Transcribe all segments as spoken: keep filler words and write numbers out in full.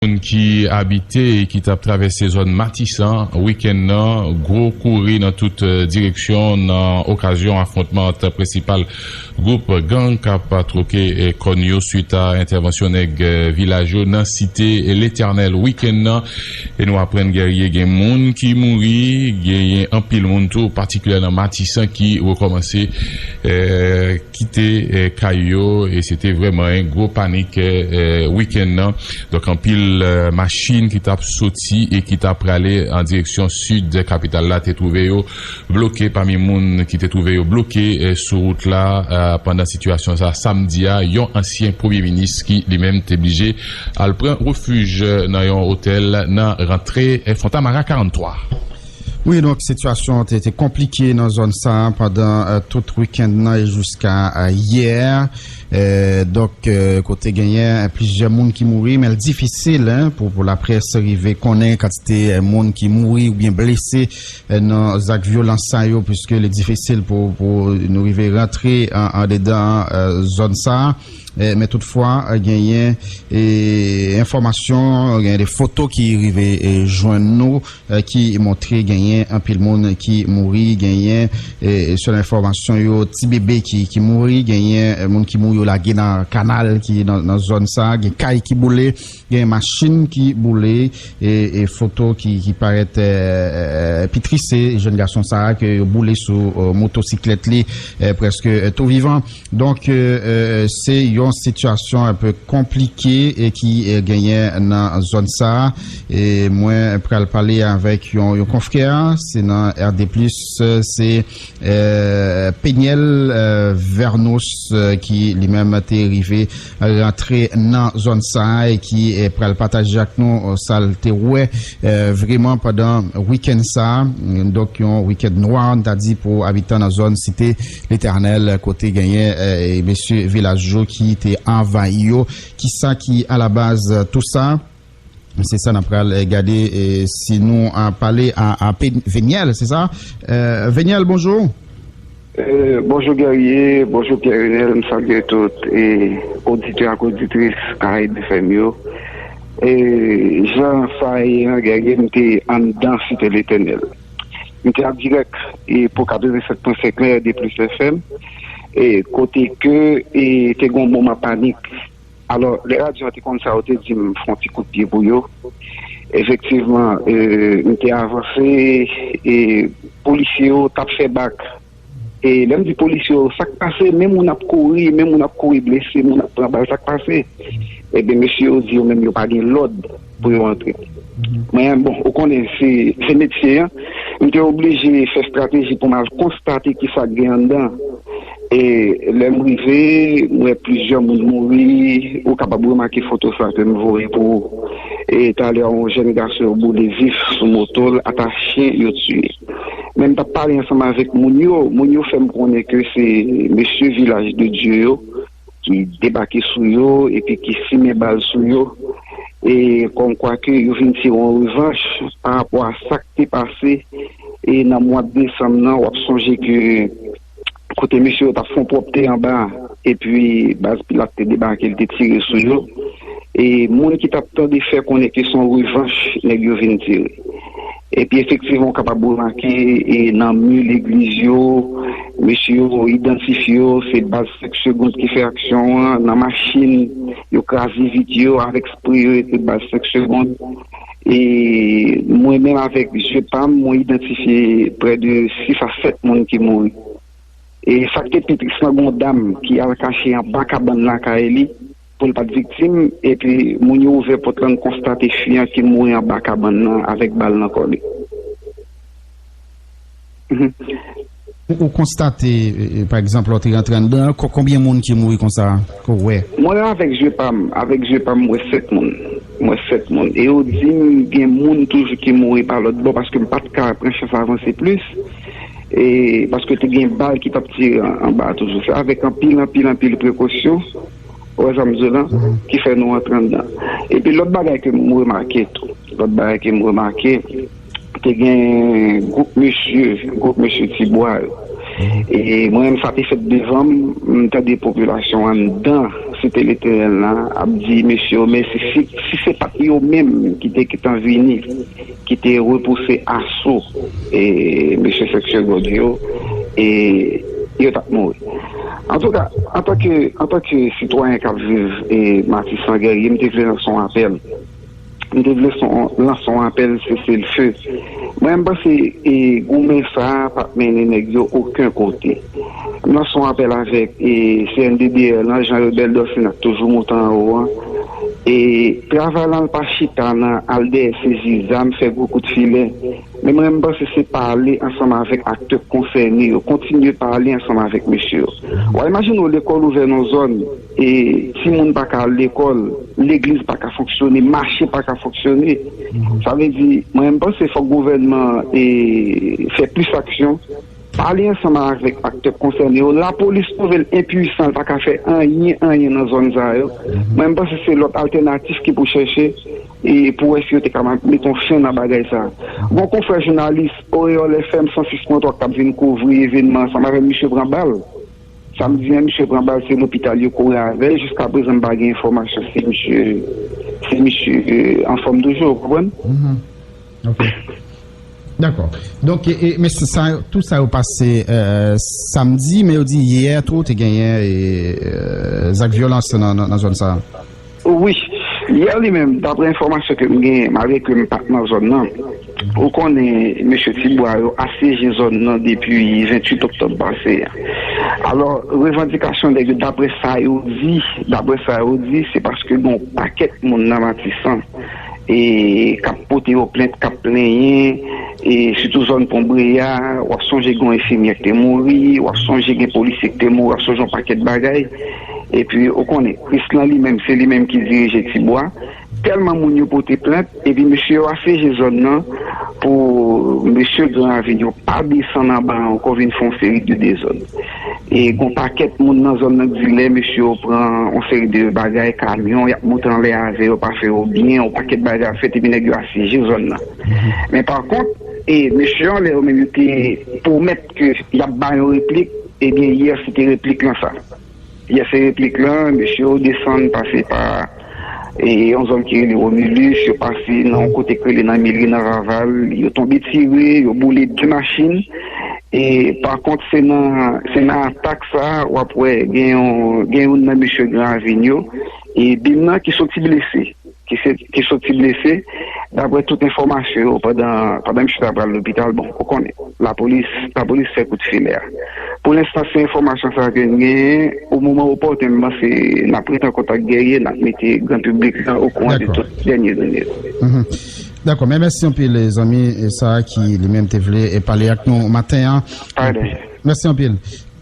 moun ki abite e ki t ap travèse zòn Matisan wikenn nan, gwo kouri nan tout, eh, direksyon nan okazyon afwontman ant prensipal gwoup gang k ap twoke, eh, kòn yo swit a entèvansyon nèg, eh, vilaj yo nan Site Letènèl wikenn nan. E nou aprann, Guerrier, gen moun ki mouri, genyen anpil moun tou, patikilyè nan Matisan, ki rekòmanse, eh, kite, eh, kay yo, e se te vrèman yon gwo panik, eh, eh, wikenn nan. Donk, anpil, eh, machin ki t ap soti e ki t ap prale an direksyon sid kapital la te twouve yo bloke, pami moun ki te twouve yo bloke, eh, sou wout la, eh, pandan sitiyasyon sa a samdi a, yon ansyen premye minis ki li menm te blije al pran refij, eh, nan yon otèl nan rantre, eh, Fontamara karant twa. Wi, donk, sitiyasyon te, te konplike nan zòn sa a pandan, eh, tout wikenn nan e jiska, eh, yè. Eh, donk, eh, kote genyen, eh, plizyè moun ki mouri, men l difisil, en, pou, pou laprès rive konnen kantite, eh, moun ki mouri oubyen blese, eh, nan zak vyolans sa yo, piske li difisil pou, pou nou rive rantre an, andedan, eh, zòn sa a. Eh, men toutfwa, eh, genyen, eh, enfòmasyon, genyen de foto ki rive, eh, jwenn nou, eh, ki montre genyen anpil moun ki mouri, genyen, eh, selon enfòmasyon yo, ti bebe ki, ki mouri, genyen, eh, moun ki mouri yo lage nan kanal ki nan, nan zòn sa, gen kay ki boule, gen machin ki boule, e, e foto ki, ki parèt, eh, eh, pi tris, se jèn gason sa a ke yo boule sou, eh, motosiklèt li, eh, prèske, eh, tou vivan. Donk, eh, eh, se yon sitiyasyon enpe konplike e ki, eh, genyen nan zòn sa a. E mwen pral pale avèk yon, yon konfrè, se nan R D Plis, eh, se, eh, Peniel, eh, Vernos, eh, ki li menm te rive rantre nan zòn sa a e ki, eh, pral pataje ak nou, eh, sa l te wè, eh, vreman pandan wikenn sa a. Donk, yon wikenn nwa, n ta di, pou abitan nan zòn Site Letènèl, kote genyen, eh, mesye vilaj yo ki te anvayi yo. Kisa ki alabaz, eh, tou sa? Se sa n ap pral, eh, gade, eh, si nou, ah, pale a, a Pe-, Veniel, se sa? Eh, Veniel, bonjou. Eh, bonjou, Guerrier, bonjou, Pierre Renel, m salye tout, eh, oditè ak oditris Karayib F M yo. Eh, jan sa ye an, Guerrier, m te anndan Site Letènèl. M te an dirèk, eh, pou katrevennsèt pwen senk la R D Plis F M, eh, kote ke, eh, te gen yon moman panik. Alò, lè radyo an te konn sa, yo te di m fè yon ti kout pye pou yo. Efektivman, eh, m te avanse, e polisye yo t ap fè bak. E lè m di polisye yo, sa k pase? Men moun ap kouri, men moun ap kouri blese, moun ap pran bal, sa k pase? Ebyen, mesye yo di yo menm yo pa gen lòd pou yo antre. Mwen, bon, ou konnen, se, se metye an. M te oblije fè estrateji pou m al konstate ki sa k gen anndan. E lè m rive, m wè plizyè moun mouri. Ou kapab remake foto sa ke m voye pou ou. E talè, yon jèn gason yo boule vif sou moto l, ata chen yo tiye. Men m t ap pale ansanm avèk moun yo. Moun yo fè m konnen ke se mesye Vilaj de Dye yo ki debake sou yo epi ki simen bal sou yo. E kòmkwa ke yo vin tire yon revanch pa rapò a sa k te pase, e nan mwa desanm nan, w ap sonje ke kote mesye yo t ap fè yon pwòpte anba, epi baz Pilat te debake, l te tire sou yo. E moun ki t ap tande fè konnen ke se yon revanch nèg yo vin tire. Epi efektivman, w kapab remake, e nan mi legliz yo, mesye yo idantifye yo, se baz senk segond ki fè aksyon an, nan machin, yo kraze vit yo, avèk spre yo, se baz senk segond. E mwen menm avèk zye pa m, mwen idantifye prè de sis a sèt moun ki mouri. E sa k te pi tris lan, gen yon dam ki al kache anba kabann lakay li pou l pa t viktim, epi moun yo ouvè pòt lan, n konstate fi an ki mouri anba kabann nan avèk bal nan kò li. Mhm. Ou, ou konstate, e, e, pa egzanp, lè w te rantre anndan, ko-, konbyen moun ki mouri konsa, ke w wè? Mwen, avèk zye pa m, avèk zye pa m, m wè sèt moun. M wè sèt moun. E yo di m gen moun toujou ki mouri pa lòt bò, paske m pa t ka pran chans avanse plis. E paske te gen bal ki t ap tire an, anba a toujou. Se avèk anpil, anpil, anpil prekosyon, ou wè sa m di w lan, ki fè nou antre anndan. Epi lòt bagay ke m remake tou, lòt bagay ke m remake, te gen gwoup mesye, gwoup mesye Tibwa yo. E mwen menm, sa te fèt devan m, m tande popilasyon anndan Site Letènèl la ap di mesye yo mèsi. Si, si se pa t yo menm ki te gentan vini, ki te repouse aso e mesye Seksyon Gòd yo, e yo t ap mouri. Antouka, antanke, antanke sitwayen k ap viv e Matisan, Guerrier, m te vle lanse yon apèl. M te vle son, lanse yon apèl seselfe. Mwen, m panse e goumen sa a p ap mennen nèg yo okenn kote. M lanse yon apèl avèk e C N D D R lan, Jean Rebel Dorcin ap toujou moute anwo an. E travay la pa chita nan al dèyè sezi zam, fè gwo kout filè. Men mwen, m panse se pale ansanm avèk aktè konsène yo, kontinye pale ansanm avèk mesye yo. W a imajine w, lekòl ouvè nan zòn, e timoun pa ka al lekòl, legliz pa ka fonksyone, mache pa ka fonksyone. Sa vle di, mwen, m panse fòk gouvènman e fè plis aksyon, pale ansanm avèk aktè konsène yo. Lapolis twouve l enpuisan, l pa ka fè anyen, anyen nan zòn sa yo. Mwen, m panse se lòt altènatif ki pou chèche e pou wè si yo te ka mete yon fen nan bagay sa. Gon konfrè jounalis Oreyòl F M san sis pwen twa k ap vin kouvri evènman ansanm avè misye pran bal. Samdi a, misye pran bal, se lopital yo kouri avè l. Jiskaprezan, m pa gen enfòmasyon si misye, si misye anfòm toujou, ou konprann? Mhm. Ok. Dakò. Donk, e, e, men sa, sa, tout sa yo pase e, samdi, men yo di yè tou te genyen e, e, zak vyolans nan, nan, nan zòn sa a. Wi. Yè li menm, daprè enfòmasyon ke m genyen, malgre ke m pa t nan zòn nan, ou konnen mesye Tibwa yo asyeje zòn nan depi venntuit oktòb pase a. Alò, revandikasyon nèg yo, daprè sa yo di, daprè sa yo di, se paske gen yon pakèt moun nan Matisan e k ap pote yo plent, k ap plenyen, e sitou zòn Pon Breya, w ap sonje gen yon enfimyè ki te mouri, w ap sonje gen polisye ki te mouri, w ap sonje yon pakèt bagay. Epi, ou konnen, Krislan li menm, se li menm ki dirije Tibwa. Tèlman moun yo pote plent, epi mesye yo asyeje zòn nan pou mesye Gran Ravin yo pa desann anba ankò vin fè yon seri de dezòd. E gon pakèt moun nan zòn nan k di lè mesye yo pran yon seri de bagay, kamyon, y ap moute anlè avè yo, pa fè yo byen, yon pakèt bagay ap fèt, epi nèg yo asyeje zòn nan. Men pa kont, e mesye yo, lè yo menm yo te pwomèt ke y ap ba yon replik, ebyen, yè se te replik lan sa. Yè se replik lan, mesye yo desann pase pa e yon zòn ki rele Romulus, yo pase nan yon kote ki rele nan Milri, nan Raval, yo tonbe tire, yo boule de machin. E pa kont, se nan, se nan atak sa a, w ap wè gen yon, gen youn nan mesye Gran Ravin yo, e bim nan ki soti blese, ki se, ki soti blese, daprè tout enfòmasyon yo, pandan, pandan misye ta pral lopital, bon, ou konnen, lapolis, lapolis fè kout filè a. Pou lenstan, se enfòmasyon sa a ke n genyen. O moman opòten, m panse n ap rete an kontak, Guerrier, n ap mete gran piblik lan okouran de tout dènye done yo. Dakò, men mèsi anpil, zanmi sa a ki li menm te vle e pale ak nou maten an. Mèsi anpil.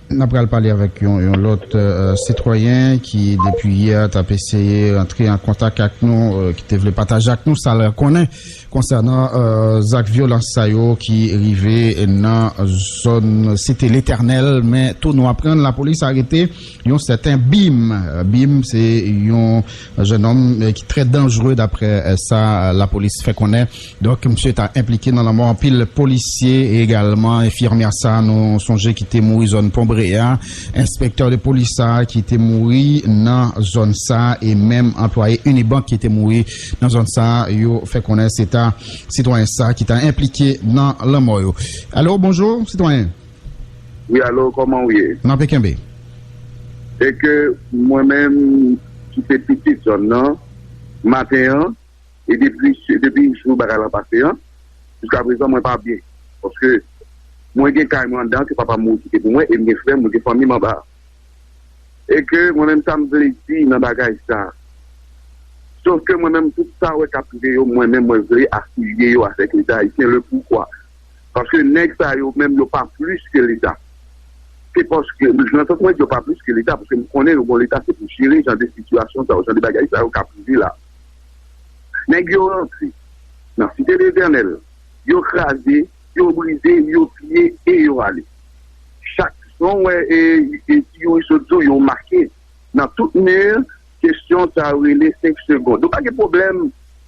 N ap pral pale avèk yon, yon lòt e, sitwayen ki depi yè t ap eseye rantre an kontak ak nou, e, ki te vle pataje ak nou sa l konnen konsènan e, zak vyolans sa yo ki rive nan zòn Site Letènèl, men tou nou aprann lapolis arete yon sèten Bim. Bim se yon jennonm e, ki trè danjere daprè e, sa lapolis fè konnen. Donk, misye ta enplike nan lanmò anpil polisye e egalman enfimyè sa nou sonje ki te mouri zòn Pon Breya, enspektè de polis sa ki te mouri nan zòn sa e menm anplwaye Unibank ki te mouri nan zòn sa, yo fè konnen se ta sitwayen sa ki ta enplike nan lanmò yo. Alo, bonjou, sitwayen. Wi, alo, kòman w ye? N ap kenbe. Se ke mwen menm ki se pitit zòn nan, maten an, e depi, depi jou bagay lan pase an, jiskaprezan mwen pa byen. Paske mwen gen kay mwen anndan ke papa m mouri kite pou mwen, e m gen frè m, mwen gen fanmi m anba. E ke mwen menm sa m vle di nan bagay sa. Sof ke mwen menm tout sa wè k ap rive yo, mwen menm mwen vle afilye yo avèk Leta Ayisyen, le poukwa. Paske nèg sa yo menm yo pa plis ke Leta. Se paske, nan sans mwen di yo pa plis ke Leta, paske m konnen yo gon Leta se pou jere jan de sitiyasyon sa yo, jan de bagay sa yo k ap rive la. Nèg yo rantre nan Site Letènèl, yo kraze, yo brize, yo piye e yo ale. Chak jan w wè e, e, ti youri sot di w, yo make nan tout mi, kesyon sa yo rele senk segond. Nou pa gen pwoblèm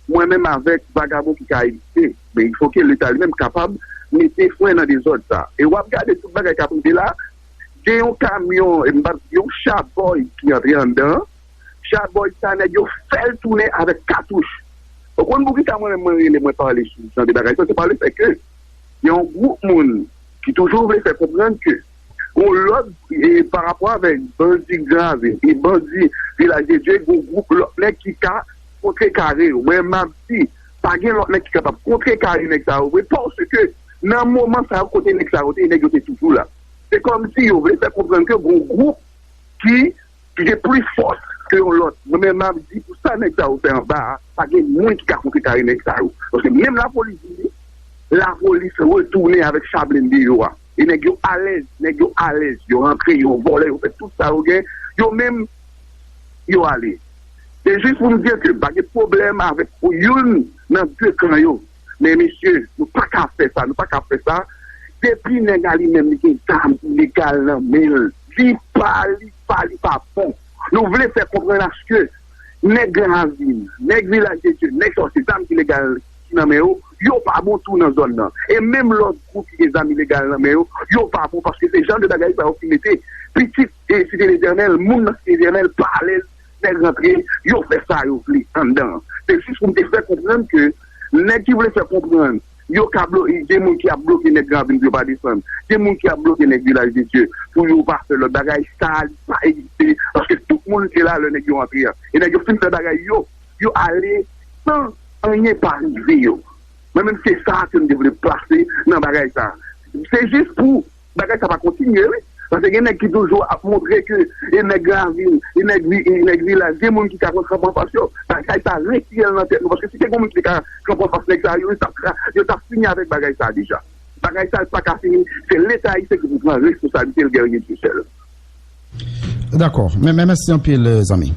mwen menm avèk vagabon ki ka egziste, men il faut que Leta li menm kapab mete fren nan dezòd sa. E w ap gade tout bagay k ap rive la, gen yon kamyon, e m p ap di yon chabòy ki antre anndan an, Chabòy sa, nèg yo fè l tounen avèk katouch. Ou konn poukisa mwen menm mwen rele, mwen pale sou jan de bagay sa? Se pa lefètke gen yon gwoup moun ki toujou vle fè konprann ke yon lòt, e, pa rapò avèk bandi Gran Ravin e bandi Vilaj de Dye, gen yon gwoup lòt nèg ki ka kontrekare yo. Mwen, m ap di, pa gen lòt nèg ki kapab kontrekare nèg sa yo vre, paske nan moman sa yo, kote nèg sa yo te ye, nèg yo te toujou la. Se kòmsi yo vle fè konprann ke gen yon gwoup ki ki gen plis fòs ke yon lòt. Mwen menm, m ap di, pou sa nèg sa yo fè anba a, pa gen moun ki ka kontrikare nèg sa yo. Paske menm lapolis vini, lapolis retounen avèk cha blende yo a. E nèg yo alèz, nèg yo alèz, yo rantre, yo vòlè, yo fè tout sa yo gen. Yo menm, yo ale. Se jis pou m di ke pa gen pwoblèm avèk youn nan de kan yo. Men mesye, nou pa ka fè sa, nou pa ka fè sa. Depi nèg la li menm li gen zam ilegal nan men l, li pa, li pa, li pa bon. Nou vle fè konprann aske nèg Gran Ravin, nèg Vilaj de Dye, nèg sa yo, se zam ilegal ki nan men yo, yo pa bon tou nan zòn nan. E menm lòt gwoup ki gen zam ilegal nan men yo, yo pa bon, paske se jan de bagay sa yo ki mete pitit e Site Letènèl, moun nan Site Letènèl pa alèz, nèg rantre, yo fè sa yo vle anndan an. Se jis pou m te fè konprann ke nèg ki vle fè konprann, yo ka blo-, gen moun ki ap bloke nèg Gran Ravin pou yo pa desann. Gen moun ki ap bloke nèg Vilaj de Dye pou yo pa fè lòt bagay. Sa li pa egziste, paske tout moun te la lè nèg yo antre an. E nèg yo fin fè bagay yo, yo ale san anyen pa rive yo. Mwen menm, se sa ke m te vle plase nan bagay sa. Se jis pou bagay sa pa kontinye, wi. Paske gen nèg ki toujou ap montre ke e nèg Gran Ravin, e nèg vi-, e nèg Vilaj, gen moun ki ka pran kanpe anfas yo. Bagay sa retire l nan tèt nou, paske si te gen moun ki te ka kanpe anfas nèg sa yo, yo t ap tra-, yo t ap fini avèk bagay sa deja. Bagay sa pa ka fini, se Leta ayisyen ki pou pran responsablite l, Guerrier Dieuseul. Dakò, men, men mèsi anpil, zanmi.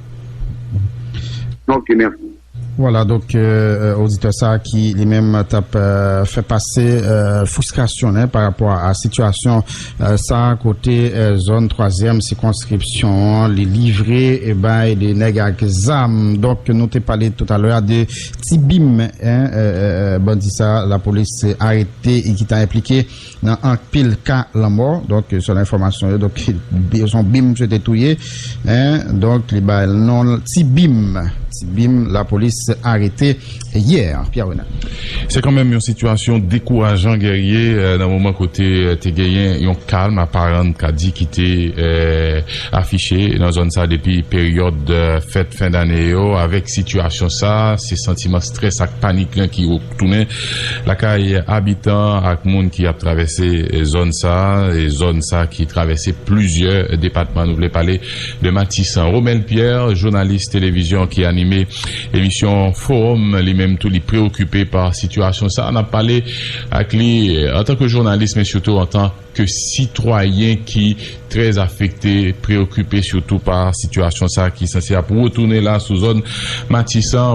Ok, mèsi. Vwala, donk, euh, euh, oditè sa a ki li menm t ap, euh, fè pase, euh, fristrasyon l pa rapò a sitiyasyon, euh, sa a kote, euh, zòn twazyèm sikonskripsyon an li livre, e, bay de nèg ak zam. Donk, nou te pale toutalè a de Ti Bim, en, euh, euh, bandi sa a, lapolis arete e ki ta enplike nan anpil ka lanmò. Donk, selon enfòmasyon yo, donk, se yon bim misye te touye, en, donk, li bay non Ti Bim. Ti Bim, lapolis arete yè, Pierre Renald. Se kanmenm yon sitiyasyon dekourajan, Guerrier, euh, nan moman kote, euh, te genyen yon kalm aparan, ka di, ki te, euh, afiche nan zòn sa depi peryòd, euh, fèt fen dane yo. Avèk sitiyasyon sa, se santiman strès ak panik lan ki retounen lakay abitan ak moun ki ap travèse, eh, zòn sa, e zòn sa ki travèse plizyè depatman. Nou vle pale de Matisan. Romel Pierre, jounalis televizyon ki anime emisyon Fowòm, li menm tou li preokipe pa sitiyasyon sa. N ap pale ak li, eh, antanke jounalis, men sitou antan ke sitwayen ki trè afekte, preokipe sitou pa sitiyasyon sa ki sanse ap retounen la sou zòn Matisan.